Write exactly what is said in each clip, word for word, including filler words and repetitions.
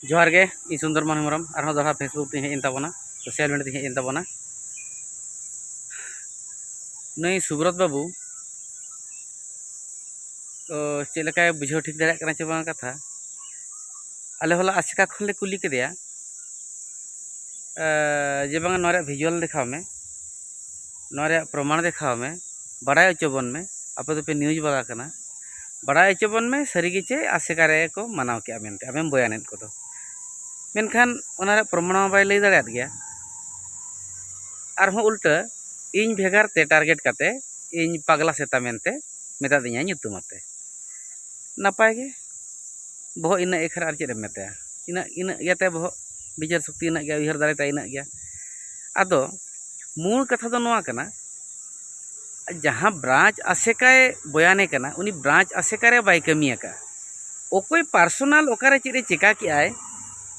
ᱡᱚᱦᱟᱨ ᱜᱮ, ᱤᱧ ᱥᱩᱱᱫᱚᱨ ᱢᱳᱦᱚᱱ ᱦᱮᱢᱵᱨᱚᱢ ᱟᱨᱦᱚᱸ ᱫᱚᱦᱲᱟ Facebook ᱛᱮᱧ ᱦᱮᱡ ᱮᱱ ᱛᱟᱵᱚᱱᱟ, social media ᱛᱮᱧ ᱦᱮᱡ ᱮᱱ ᱛᱟᱵᱚᱱᱟ᱾ ᱱᱩᱭ ᱥᱩᱵᱨᱚᱛ ᱵᱟᱹᱵᱩ, ᱚ, ᱪᱮᱫ ᱞᱮᱠᱟᱭ ᱵᱩᱡᱷᱟᱹᱣ ᱴᱷᱤᱠ ᱫᱟᱲᱮᱭᱟᱜ ᱠᱟᱱᱟ ᱪᱮ ᱵᱟᱝ ᱠᱟᱛᱷᱟ, ᱟᱞᱮ ᱦᱚᱞᱟ ᱟᱥᱮᱠᱟ ᱠᱷᱚᱱ ᱞᱮ ᱠᱩᱞᱤ ᱠᱮᱫᱮᱭᱟ, ᱮ, ᱡᱮ ᱵᱟᱝᱟ ᱱᱚᱣᱟ ᱨᱮᱭᱟᱜ visual ᱫᱮᱠᱷᱟᱣ ᱢᱮ, ᱱᱚᱣᱟ ᱨᱮᱭᱟᱜ ᱯᱨᱚᱢᱟᱬ ᱫᱮᱠᱷᱟᱣ ᱢᱮ, ᱵᱟᱲᱟᱭ ᱦᱚᱪᱚ ᱵᱚᱱ ᱢᱮ, ᱟᱯᱮ ᱫᱚᱯᱮ news ᱵᱟᱞᱟ ᱠᱟᱱᱟ, ᱵᱟᱲᱟᱭ ᱦᱚᱪᱚ ᱵᱚᱱ ᱢᱮ ᱥᱟᱹᱨᱤ ᱜᱮ ᱪᱮ ᱟᱥᱮᱠᱟ ᱨᱮ ᱠᱚ ᱢᱟᱱᱟᱣ ᱠᱮᱜᱼᱟ ᱢᱮᱱᱛᱮ ᱟᱢᱮᱢ ᱵᱚᱭᱟᱱᱮᱫ ᱠᱚᱫᱚ᱾ ᱢᱮᱱᱠᱷᱟᱱ ᱚᱱᱟ ᱨᱮᱭᱟᱜ ᱯᱨᱚᱢᱟᱬ ᱢᱟ ᱵᱟᱭ ᱞᱟᱹᱭ ᱫᱟᱲᱮᱭᱟᱫ ᱜᱮᱭᱟ᱾ ᱟᱨᱦᱚᱸ ᱩᱞᱴᱟᱹ ᱤᱧ ᱵᱷᱮᱜᱟᱨ ᱛᱮ target ᱠᱟᱛᱮ ᱤᱧ ᱯᱟᱜᱽᱞᱟ ᱥᱮᱛᱟ ᱢᱮᱱᱛᱮ ᱢᱮᱛᱟ ᱫᱤᱧᱟᱭ ᱧᱩᱛᱩᱢ ᱟᱛᱮ᱾ ᱱᱟᱯᱟᱭ ᱜᱮ, ᱵᱚᱦᱚᱜ ᱤᱱᱟᱹᱜ ᱮᱠᱷᱟᱨ ᱟᱨ ᱪᱮᱫ ᱮᱢ ᱢᱮᱛᱟᱭᱟ? ᱤᱱᱟᱹᱜ, ᱤᱱᱟᱹᱜ ᱜᱮᱛᱟᱭ ᱵᱚᱦᱚᱜ, ᱵᱤᱪᱟᱹᱨ ᱥᱚᱠᱛᱤ ᱤᱱᱟᱹᱜ ᱜᱮᱭᱟ, ᱩᱭᱦᱟᱹᱨ ᱫᱟᱲᱮ ᱛᱟᱭ ᱤᱱᱟᱹᱜ ᱜᱮᱭᱟ᱾ ᱟᱫᱚ ᱢᱩᱞ ᱠᱟᱛᱷᱟ ᱫᱚ ᱱᱚᱣᱟ ᱠᱟᱱᱟ, ᱡᱟᱦᱟᱸ branch ᱟᱥᱮᱠᱟᱭ ᱵᱚᱭᱟᱱᱮ ᱠᱟᱱᱟ, ᱩᱱᱤ branch ᱟᱥᱮᱠᱟ ᱨᱮ ᱵᱟᱭ ᱠᱟᱹᱢᱤ ᱟᱠᱟᱫᱼᱟ᱾ ᱚᱠᱚᱭ personal ᱚᱠᱟᱨᱮ ᱪᱮᱫ ᱮ ᱪᱮᱠᱟ ᱠᱮᱜᱼᱟᱭ,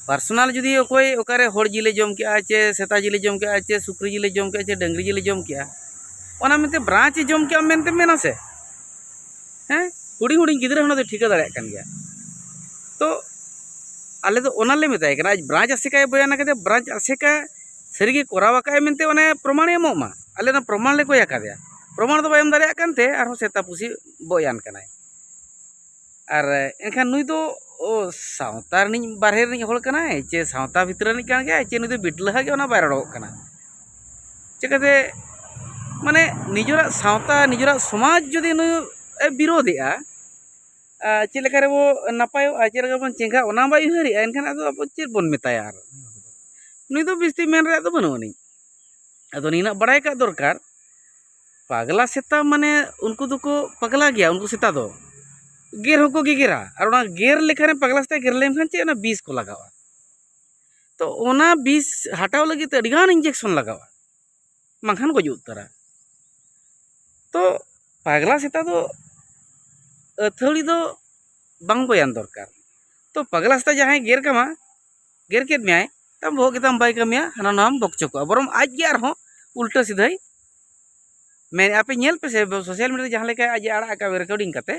personal ᱡᱩᱫᱤ ᱚᱠᱚᱭ ᱚᱠᱟᱨᱮ ᱦᱚᱲ ᱡᱤᱞᱮ ᱡᱚᱢ ᱠᱮᱜᱼᱟ, ᱪᱮ ᱥᱮᱛᱟ ᱡᱤᱞᱮ ᱡᱚᱢ ᱠᱮᱜᱼᱟ, ᱪᱮ ᱥᱩᱠᱨᱤ ᱡᱤᱞᱮ ᱡᱚᱢ ᱠᱮᱜᱼᱟ, ᱪᱮ ᱰᱟᱹᱝᱨᱤ ᱡᱤᱞᱮ ᱡᱚᱢ ᱠᱮᱜᱼᱟ, ᱚᱱᱟ ᱢᱮᱱᱛᱮ branch ᱮ ᱡᱚᱢ ᱠᱮᱜᱼᱟ ᱢᱮᱱᱛᱮ ᱢᱮᱱᱟ ᱥᱮ? ᱦᱮᱸ, ᱦᱩᱰᱤᱧ ᱦᱩᱰᱤᱧ ᱜᱤᱫᱽᱨᱟᱹ ᱦᱚᱸ ᱚᱱᱟ ᱫᱚ ᱴᱷᱤᱠᱟᱹ ᱫᱟᱲᱮᱭᱟᱜ ᱠᱟᱱ ᱜᱮᱭᱟ᱾ ᱛᱚ ᱟᱞᱮ ᱫᱚ ᱚᱱᱟ ᱞᱮ ᱢᱮᱛᱟᱭ ᱠᱟᱱᱟ, ᱟᱡ branch ᱟᱥᱮᱠᱟᱭ ᱵᱚᱭᱟᱱ ᱟᱠᱟᱫᱟ, branch ᱟᱥᱮᱠᱟ ᱥᱟᱹᱨᱤᱜᱮ ᱠᱚᱨᱟᱣ ᱟᱠᱟᱫᱼᱟᱭ ᱢᱮᱱᱛᱮ ᱚᱱᱮ ᱯᱨᱚᱢᱟᱬᱮ ᱮᱢᱚᱜ ᱢᱟ᱾ ᱟᱞᱮ ᱚᱱᱟ ᱯᱨᱚᱢᱟᱬ ᱞᱮ ᱠᱚᱭ ᱟᱠᱟᱫᱮᱭᱟ, ᱯᱨᱚᱢᱟᱬ ᱫᱚ ᱵᱟᱭ ᱮᱢ ᱫᱟᱲᱮᱭᱟᱜ ᱠᱟᱱᱛᱮ ᱟᱨᱦᱚᱸ ᱥᱮᱛᱟ ᱯᱩᱥᱤ ᱵᱚᱭᱟᱱ ᱠᱟᱱᱟᱭ᱾ ᱟᱨ ᱮᱱᱠᱷᱟᱱ ᱱᱩᱭ ᱫᱚ, ᱚ, ᱥᱟᱶᱛᱟ ᱨᱤᱱᱤᱡ ᱵᱟᱨᱦᱮ ᱨᱤᱱᱤᱡ ᱦᱚᱲ ᱠᱟᱱᱟᱭ ᱪᱮ ᱥᱟᱶᱛᱟ ᱵᱷᱤᱛᱨᱤ ᱨᱤᱱᱤᱡ ᱠᱟᱱ ᱜᱮᱭᱟᱭ ᱪᱮ ᱱᱩᱭ ᱫᱚ ᱵᱤᱴᱞᱟᱹᱦᱟ ᱜᱮ, ᱚᱱᱟ ᱵᱟᱭ ᱨᱚᱲᱚᱜ ᱠᱟᱱᱟ᱾ ᱪᱤᱠᱟᱹᱛᱮ, ᱢᱟᱱᱮ, ᱱᱤᱡᱮᱨᱟᱜ ᱥᱟᱶᱛᱟ, ᱱᱤᱡᱮᱨᱟᱜ ᱥᱚᱢᱟᱡᱽ ᱡᱩᱫᱤ ᱱᱩᱭ ᱮ ᱵᱤᱨᱳᱫᱷᱮᱜᱼᱟ, ᱟᱨ ᱪᱮᱫ ᱞᱮᱠᱟ ᱨᱮᱵᱚ ᱱᱟᱯᱟᱭᱚᱜᱼᱟ, ᱪᱮᱫ ᱞᱮᱠᱟ ᱵᱚᱱ ᱪᱮᱸᱜᱷᱟᱜᱼᱟ, ᱚᱱᱟ ᱵᱟᱭ ᱩᱭᱦᱟᱹᱨᱮᱜᱼᱟ, ᱮᱱᱠᱷᱟᱱ ᱟᱫᱚ ᱟᱵᱚ ᱪᱮᱫ ᱵᱚᱱ ᱢᱮᱛᱟᱭᱟ? ᱟᱨ ᱱᱩᱭ ᱫᱚ ᱵᱤᱥᱛᱤ ᱢᱮᱱ ᱨᱮᱭᱟᱜ ᱫᱚ ᱵᱟᱹᱱᱩᱜ ᱟᱹᱱᱤᱡ᱾ ᱟᱫᱚ ᱱᱤᱱᱟᱹᱜ ᱵᱟᱲᱟᱭ ᱠᱟᱜ ᱫᱚᱨᱠᱟᱨ, ᱯᱟᱜᱽᱞᱟ ᱥᱮᱛᱟ ᱢᱟᱱᱮ ᱩᱱᱠᱩ ᱫᱚᱠᱚ ᱯᱟᱜᱽᱞᱟ ᱜᱮᱭᱟ, ᱩᱱᱠᱩ ᱥᱮᱛᱟ ᱫᱚ ᱜᱮᱨ ᱦᱚᱸᱠᱚ ᱜᱮᱜᱮᱨᱟ᱾ ᱟᱨ ᱚᱱᱟ ᱜᱮᱨ ᱞᱮᱠᱷᱟᱱᱮ, ᱯᱟᱜᱽᱞᱟ ᱥᱮᱛᱟ ᱜᱮᱨ ᱞᱮᱱᱠᱷᱟᱱ ᱪᱮᱫ, ᱚᱱᱟ ᱵᱤᱥ ᱠᱚ ᱞᱟᱜᱟᱣᱟ᱾ ᱛᱚ ᱚᱱᱟ ᱵᱤᱥ ᱦᱟᱴᱟᱣ ᱞᱟᱹᱜᱤᱫ ᱛᱮ ᱟᱹᱰᱤᱜᱟᱱ injection ᱞᱟᱜᱟᱣᱟ, ᱵᱟᱝᱠᱷᱟᱱ ᱜᱩᱡᱩᱜ ᱩᱛᱟᱹᱨᱟ᱾ ᱛᱚ ᱯᱟᱜᱽᱞᱟ ᱥᱮᱛᱟ ᱫᱚ ᱟᱹᱛᱷᱟᱹᱲᱤ ᱫᱚ ᱵᱟᱝ ᱵᱚᱭᱟᱱ ᱫᱚᱨᱠᱟᱨ᱾ ᱛᱚ ᱯᱟᱜᱽᱞᱟ ᱥᱮᱛᱟ ᱡᱟᱦᱟᱸᱭ ᱜᱮᱨ ᱠᱟᱢᱟ, ᱜᱮᱨ ᱠᱮᱫ ᱢᱮᱭᱟᱭ, ᱛᱟᱢ ᱵᱚᱦᱚᱜ ᱜᱮᱛᱟᱢ ᱵᱟᱭ ᱠᱟᱹᱢᱤᱭᱟ, ᱦᱟᱱᱟ ᱱᱟᱣᱟᱢ ᱵᱚᱠᱪᱚ ᱠᱚᱜᱼᱟ, ᱵᱚᱨᱚᱝ ᱟᱡ ᱜᱮ ᱟᱨᱦᱚᱸ ᱩᱞᱴᱟᱹ ᱥᱤᱫᱷᱟᱹᱭ ᱢᱮᱱ᱾ ᱟᱯᱮ ᱧᱮᱞ ᱯᱮ ᱥᱮ, social media ᱨᱮ ᱡᱟᱦᱟᱸ ᱞᱮᱠᱟ ᱟᱡ ᱮ ᱟᱲᱟᱜ ᱟᱠᱟᱫ recording ᱠᱟᱛᱮ,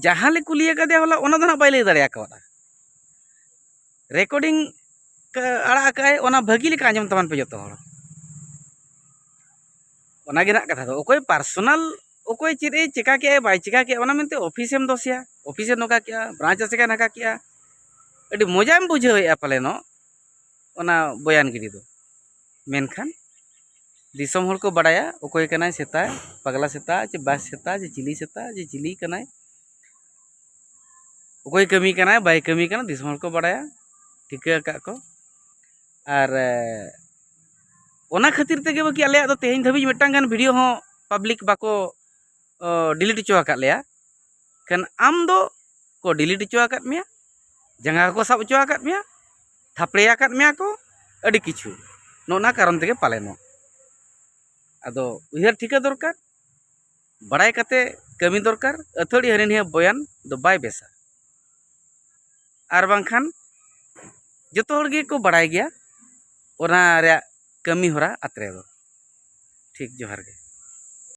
ᱡᱟᱦᱟᱸ ᱞᱮ ᱠᱩᱞᱤ ᱟᱠᱟᱫᱮᱭᱟ ᱦᱚᱞᱟ, ᱚᱱᱟ ᱫᱚ ᱱᱟᱜ ᱵᱟᱭ ᱞᱟᱹᱭ ᱫᱟᱲᱮ ᱟᱠᱟᱣᱟᱫᱼᱟ᱾ ᱨᱮᱠᱚᱨᱰᱤᱝ ᱟᱲᱟᱜ ᱟᱠᱟᱫᱼᱟᱭ, ᱚᱱᱟ ᱵᱷᱟᱹᱜᱤ ᱞᱮᱠᱟ ᱟᱸᱡᱚᱢ ᱛᱟᱵᱚᱱ ᱯᱮ ᱡᱚᱛᱚ ᱦᱚᱲ᱾ ᱚᱱᱟᱜᱮ ᱱᱟᱜ ᱠᱟᱛᱷᱟ ᱫᱚ, ᱚᱠᱚᱭ ᱯᱟᱨᱥᱚᱱᱟᱞ, ᱚᱠᱚᱭ ᱪᱮᱫ ᱮ ᱪᱮᱠᱟ ᱠᱮᱜᱼᱟᱭ ᱵᱟᱭ ᱪᱮᱠᱟ ᱠᱮᱜᱼᱟ, ᱚᱱᱟ ᱢᱮᱱᱛᱮ ᱚᱯᱷᱤᱥᱮᱢ ᱫᱳᱥᱮᱭᱟ, ᱚᱯᱷᱤᱥᱮ ᱱᱚᱝᱠᱟ ᱠᱮᱜᱼᱟ, ᱵᱨᱟᱧᱪ ᱮ ᱪᱮᱠᱟ ᱱᱟᱝᱠᱟ ᱠᱮᱜᱼᱟ, ᱟᱹᱰᱤ ᱢᱚᱡᱟᱢ ᱵᱩᱡᱷᱟᱹᱣᱮᱫᱼᱟ ᱯᱟᱞᱮᱱᱚᱜ ᱚᱱᱟ ᱵᱚᱭᱟᱱ ᱜᱤᱰᱤ ᱫᱚ᱾ ᱢᱮᱱᱠᱷᱟᱱ ᱫᱤᱥᱚᱢ ᱦᱚᱲ ᱠᱚ ᱵᱟᱲᱟᱭᱟ ᱚᱠᱚᱭ ᱠᱟᱱᱟᱭ ᱥᱮᱛᱟ, ᱯᱟᱜᱽᱞᱟ ᱥᱮᱛᱟ ᱪᱮ ᱵᱟᱥ ᱥᱮᱛᱟ ᱪᱮ ᱪᱤᱞᱤ ᱥᱮᱛᱟ ᱪᱮ ᱪᱤᱞᱤ ᱠᱟᱱᱟᱭ, ᱚᱠᱚᱭ ᱠᱟᱹᱢᱤ ᱠᱟᱱᱟᱭ ᱵᱟᱭ ᱠᱟᱹᱢᱤ ᱠᱟᱱᱟ, ᱫᱤᱥᱚᱢ ᱦᱚᱲ ᱠᱚ ᱵᱟᱲᱟᱭᱟ, ᱴᱷᱤᱠᱟᱹ ᱟᱠᱟᱫ ᱠᱚ᱾ ᱟᱨ ᱮ, ᱚᱱᱟ ᱠᱷᱟᱹᱛᱤᱨ ᱛᱮᱜᱮ ᱵᱟᱠᱤ ᱟᱞᱮᱭᱟᱜ ᱫᱚ ᱛᱮᱦᱮᱧ ᱫᱷᱟᱹᱵᱤᱡ ᱢᱤᱫᱴᱟᱝ ᱜᱟᱱ ᱵᱷᱤᱰᱤᱭᱳ ᱦᱚᱸ ᱯᱟᱵᱽᱞᱤᱠ ᱵᱟᱠᱚ ᱰᱤᱞᱤᱴ ᱦᱚᱪᱚ ᱟᱠᱟᱫ ᱞᱮᱭᱟ᱾ ᱠᱷᱟᱱ ᱟᱢ ᱫᱚ ᱠᱚ ᱰᱤᱞᱤᱴ ᱦᱚᱪᱚ ᱟᱠᱟᱫ ᱢᱮᱭᱟ, ᱡᱟᱸᱜᱟ ᱠᱚ ᱥᱟᱵ ᱦᱚᱪᱚ ᱟᱠᱟᱫ ᱢᱮᱭᱟ, ᱛᱷᱟᱯᱲᱮ ᱟᱠᱟᱫ ᱢᱮᱭᱟ ᱠᱚ, ᱟᱹᱰᱤ ᱠᱤᱪᱷᱩ᱾ ᱱᱚᱜᱼᱚ ᱱᱟ ᱠᱟᱨᱚᱱ ᱛᱮᱜᱮ ᱯᱟᱞᱮᱱᱚᱜ᱾ ᱟᱫᱚ ᱩᱭᱦᱟᱹᱨ ᱴᱷᱤᱠᱟᱹ ᱫᱚᱨᱠᱟᱨ, ᱵᱟᱲᱟᱭ ᱠᱟᱛᱮ ᱠᱟᱹᱢᱤ ᱫᱚᱨᱠᱟᱨ᱾ ᱟᱹᱛᱷᱟᱹᱲᱤ ᱦᱟᱹᱱᱤ ᱱᱤᱭᱟᱹ ᱵᱚᱭᱟᱱ ᱫᱚ ᱵᱟᱭ ᱵᱮᱥᱟ᱾ ᱟᱨ ᱵᱟᱝᱠᱷᱟᱱ ᱡᱚᱛᱚ ᱦᱚᱲ ᱜᱮᱠᱚ ᱵᱟᱲᱟᱭ ᱜᱮᱭᱟ ᱚᱱᱟ ᱨᱮᱭᱟᱜ ᱠᱟᱹᱢᱤ ᱦᱚᱨᱟ ᱟᱛᱨᱮ ᱫᱚ᱾ ᱴᱷᱤᱠ, ᱡᱚᱦᱟᱨ ᱜᱮ᱾